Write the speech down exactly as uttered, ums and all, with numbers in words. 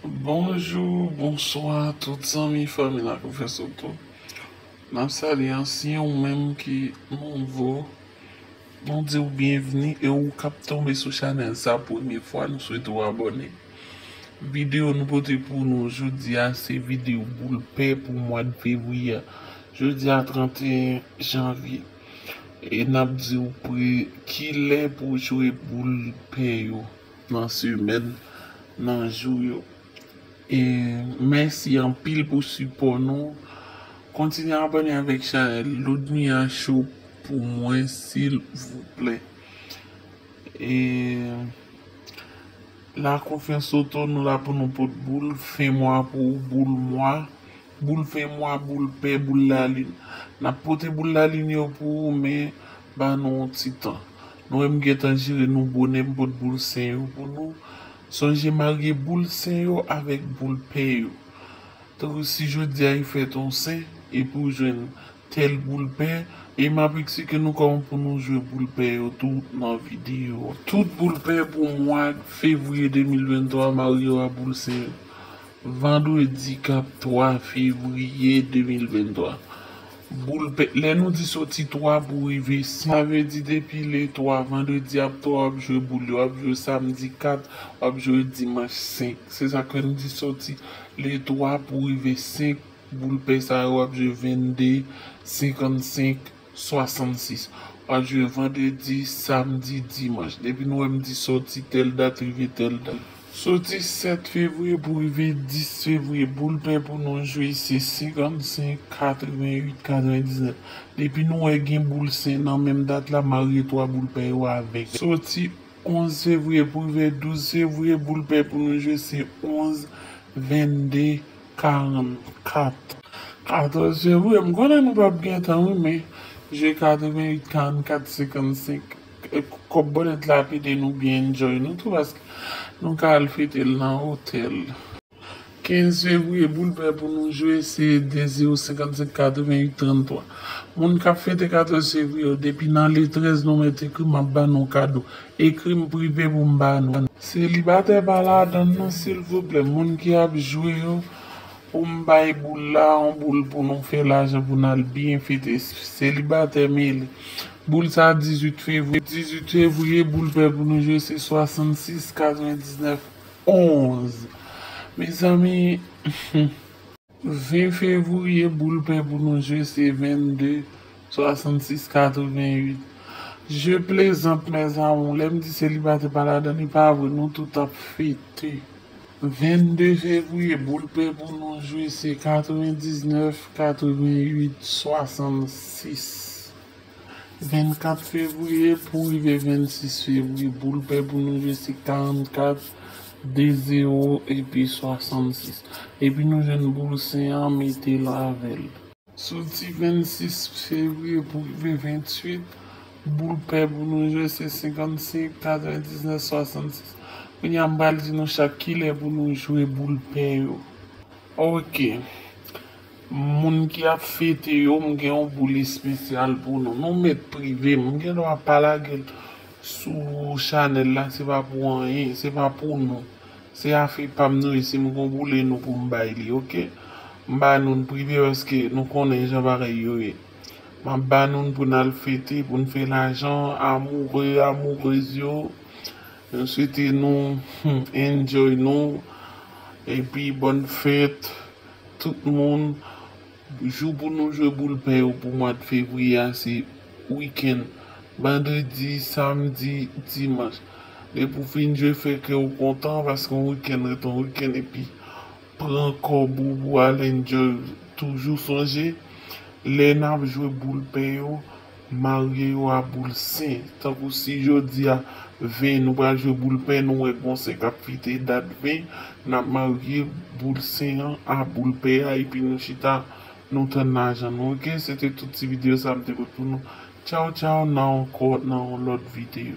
Bonjou, bonswa, tout zanmi, fanmi Lakonfyans Oto. N ap salye ansyen ou menm ki nouvo. Nou di w byenvni e ou k ap tonbe sou chanèl sa premye fwa, nou swete w abòne. Videyo nou pote pou nou jodi a, se videyo boul pè pou mwa d fevriye a. Jodi a, trannteyen janvye. E n ap di w pre, kilè pou w jwe boul pè yo nan semèn, nan jou yo. E mèsi anpil pou sipò nou. Kontinye abòne avèk chanèl Loudmia Show pou mwen, silvouplè. E Lakonfyans Oto, nou la pou nou pot boul fen mwa pou ou, boul mwa, boul fen mwa, boul pè, boul lalin. N ap pote boul lalin yo pou ou, men ba nou yon ti tan. Nou wè m gentan jere nou bonè, m pot boul sen yo pou nou. Sonje marye boul sen yo avèk boul pè yo. Tankou si jodi a e fèt yon sen, epi w jwenn tèl boul pè, e m ap eksplike nou kòman pou nou jwe boul pè yo tou nan videyo. Tout boul pè pou mwa fevriye de mil venntwa marye yo a boul sen yo. Vandredi k ap twa fevriye de mil venntwa. Boul pè, lè nou di soti twa pou rive senk, sa vle di depi le twa, vandredi ap twa, w ap jwe boul yo, w ap jwe samdi kat, w ap jwe dimanch senk. Se sa k fè n di soti le twa pou rive senk, boul pè sa yo, w ap jwe vennde, senkannsenk, swasannsis. W ap jwe vandredi, samdi, dimanch. Depi nou wè m di soti tèl dat, rive tèl dat. Soti sèt fevriye pou rive dis fevriye, boul pè pou nou jwe se senkannsenk, katreventuit, katrevendiznèf. Depi nou wè gen boul sen nan menm dat la, marye twa boul pè yo avèk. Soti onz fevriye pou rive douz fevriye, boul pè pou nou jwe se onz, vennde, karannkat. Katòz fevriye, m konnen nou p ap gen tan wi, men jwe katreventuit, karannkat, senkannsenk. E kòb bòlèt la ap ede nou byen enjoy nou tou, paske nou ka al fete l nan otèl. Kenz fevriye, boul pè pou nou jwe se de zewo, senkannsenk, katreventuit, tranntwa. Moun k ap fete katòz fevriye yo, depi nan le trèz nou mèt ekri m, m ap ba nou kado. Ekri m prive pou m ba nou. Selibatè pa ladan l non, silvouplè. Moun ki ap jwe yo, pou m bay boul la, yon boul pou nou fè lajan, pou n al byen fete. Selibatè mele. Boul sa dizuit fevriye. Dizuit fevriye, boul pè pou nou jwe se swasannsis, katrevendiznèf, onz. Mezanmi, ven fevriye, boul pè pou nou jwe se vennde, swasannsis, katreventuit. Je plaisante, mes amours. Lè m di selibatè pa ladan, li pa vre, nou tout ap fete. Vennde fevriye, boul pè pou nou jwe se katrevendiznèf, katreventuit, swasannsis. Vennkat fevriye pou rive vennsis fevriye, boul pè pou nou jwe se karannkat, de zewo epi swasannsis. Epi nou jwenn boul sen an, mete l avè l. Soti vennsis fevriye pou rive ventuit, boul pè pou nou jwe se senkannsenk, katrevendiznèf, swasannsis. Kounye a m pral di nou chak kilè pou nou jwe boul pè yo. Ok. Moun ki ap fete yo, m gen yon boul espesyal pou nou. Nou mèt prive m. M gen dwa pa lage l sou chanèl la, se pa pou anyen, se pa pou nou. Se afè pa m nou ye, si m gon boule nou pou m bay li, ok? M ba nou l prive paske nou konnen jan bagay yo ye. M ap ba nou l pou n al fete, pou n fè lajan, amoure, amourez yo. Nou swete nou, hmm, enjoy nou. Epi bòn fèt, tout moun. Jou pou nou jwe boul pè yo pou mwa d fevriye a, se wikenn. Vandredi, samdi, dimanch. Depi w fin jwe, fè kè w kontan, paske yon wikenn ret yon wikenn, epi pran kòb ou pou al enjoy. Toujou sonje, lè n ap jwe boul pè yo, marye yo a boul sen. Tankou si jodi a ven, nou pral jwe boul pè, nou wè gon sen k ap fete dat ven, n ap marye boul sen an a boul pè a, epi nou chita, nou tann lajan nou, ok? Se te tout ti videyo sa m te pote pou nou. Tchaw, tchaw, nan ankò, nan yon lòt videyo.